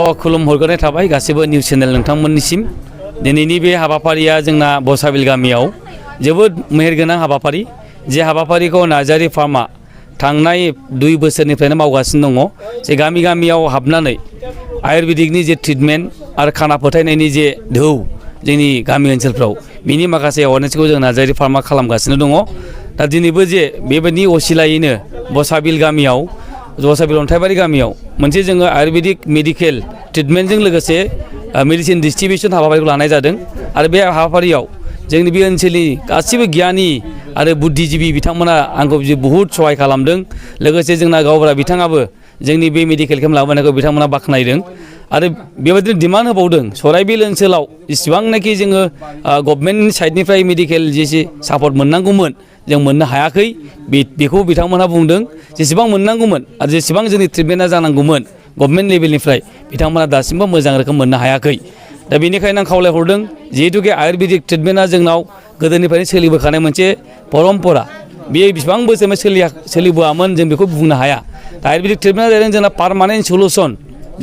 खुलुम हरग्रोनाय थाबाय गासिबो निउस चेनेल नोंथांमोननिसिम दिनैनि बे हाबाफारिया जोंना बसाबिल गामियाव जोबोद मेहेरगोनां हाबाफारि जे हाबाफारिखौ नार्जारि फार्मा थांनाय 2 बोसोरनिफ्रायनो मावगासिनो दङ जे गामि गामियाव हाबनानै आयुर्वेदिकनि जे ट्रिटमेन्ट आरो खाना फोथायनायनि जे ढौ जोंनि गामि ओनसोलफ्राव बिनि माखासे एवारनेसखौ जों नार्जारि फार्मा खालामगासिनो दङ दा दिनैबो जे बेबायदि असिलायैनो बसाबिल गामियाव बसाबिल अन्थाइबारि गामियाव मोनसे जोङो आयुर्वेदिक मेडिकेल ट्रिटमेन्टजों लोगोसे मेडिसिन डिस्ट्रिबिउसन हाबाफारिखौ लानाय जादों आरो बे हाबाफारियाव जोंनि बे ओनसोलनि गासिबो गियानि आरो बुद्धिजीबि बिथांमोना आंखौ बहुद सहाय खालामदों लोगोसे जोंना गावबुरा बिथाङाबो जोंनि बे मेडिकेल केम्प लाबोनायखौ बिथांमोना बाख्नायदों आरो बेबायदिनो डिमान्ड होबावदों सराइबिल ओनसोलाव इसिबांनाखि जोङो गभर्नमेन्टनि साइडनिफ्राय मेडिकेल जेसे सापर्ट मोननांगौमोन जों मोननो हायाखै बेखौ बिथांमोनहा बुंदों जेसेबां मोननांगौमोन आरो जेसेबां जोंनि ट्रिटमेन्टआ जानांगौमोन गभर्नमेन्ट लेभेलनिफ्राय बिथांमोना दासिमबो मोजां रोखोम मोननो हायाखै दा बेनिखायनो आं खावलायहरदों जिहेतुके आयुर्वेदिक ट्रिटमेन्टआ जोंनाव गोदोनिफ्रायनो सोलिबोखानाय मोनसे परम्परा बेयो बेसेबां बोसोर सोलिबोआमोन जों बेखौ बुंनो हाया दा आयुर्वेदिक ट्रिटमेन्टआ जादों जोंना पार्मानेन्ट सलुसन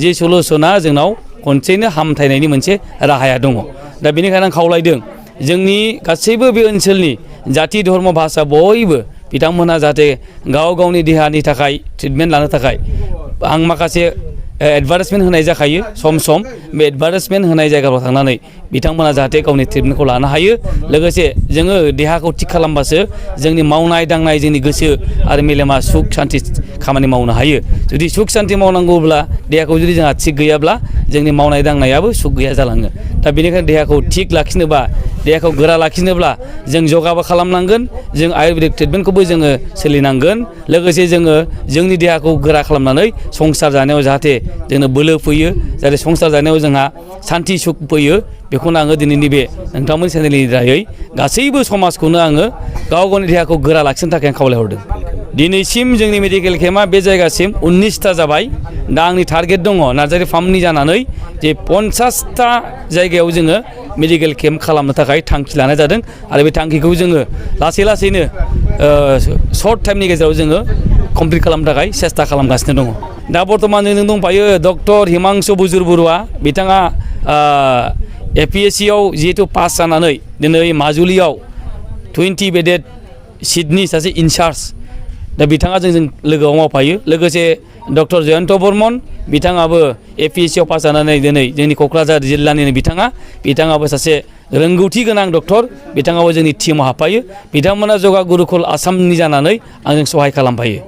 जे सलुसना जोंनाव खनसेनो हामथायनायनि मोनसे राहाया दङ दा बेनिखायनो आं खावलायदों जोंनि गासैबो बे ओनसोलनि जाति धर्म भाषा बयबो बिथांमोनहा जाहाथे गाव गावनि देहानि थाखाय ट्रिटमेन्ट लानो थाखाय आं माखासे एडभार्टाइजमेन्ट होनाय जाखायो सम सम बे एडभार्टाइजमेन्ट होनाय जायगाफ्राव थांनानै बिथांमोना जाहाथे गावनि ट्रिटमेन्टखौ लानो हायो लोगोसे जोङो देहाखौ थिग खालामबासो जोंनि मावनाय दांनाय जोंनि गोसो आरो मेलेमा सुख सान्ति खामानि मावनो हायो जुदि सुख सान्ति मावनांगौब्ला देहाखौ जुदि जोंहा थिग गैयाब्ला जोंनि मावनाय दांनायाबो सुख गैया जालाङो दा बेनिखायनो देहाखौ थिग लाखिनोबा देहाखौ गोरा लाखिनोब्ला जों जगाबो खालामनांगोन जों आयुर्वेदिक ट्रिटमेन्टखौबो जोङो सोलिनांगोन लोगोसे जोङो जोंनि देहाखौ गोरा खालामनानै संसार जानायाव जाहाथे जोंनो बोलो फैयो जाहाथे संसार जानायाव जोंहा सान्ति सुख फैयो बेखौनो आङो दिनैनि बे नोंथांमोननि चेनेलनि दायै गासैबो समाजखौनो आङो गाव गावनि देहाखौ गोरा लाखिनो थाखाय आं खावलायहरदों दिनैसिम जोंनि मेडिकेल केम्पआ बे जायगासिम 19टा जाबाय दा आंनि टारगेट दङ नार्जारि फार्मनि जानानै जे 50टा जायगायाव जोङो मेडिकेल केम्प खालामनो थाखाय थांखि लानाय जादों आरो बे थांखिखौ जोङो लासै लासैनो सर्ट टाइमनि गेजेराव जोङो कमप्लिट खालामनो थाखाय सेस्था खालामगासिनो दङ दा बर्तमान जों दंफायो डक्टर हिमांशु बुजुर बरुवा बिथाङा APSC आव जिहेतु पास जानानै दिनै माजुलियाव 20 बेडेड सिटनि सासे इनचार्ज दा बिथाङा जोंजों लोगोआव मावफायो लोगोसे डक्टर जयन्त बर्मन बिथाङाबो APSC आव पास जानानै दिनै जोंनि क'क्राझार जिल्लानि बिथाङाबो सासे रोंगौथि गोनां डक्टर बिथाङाबो जोंनि टिमाव हाबफायो बिथांमोना जगा गुरुकुल आसामनि जानानै आंजों सहाय खालामफायो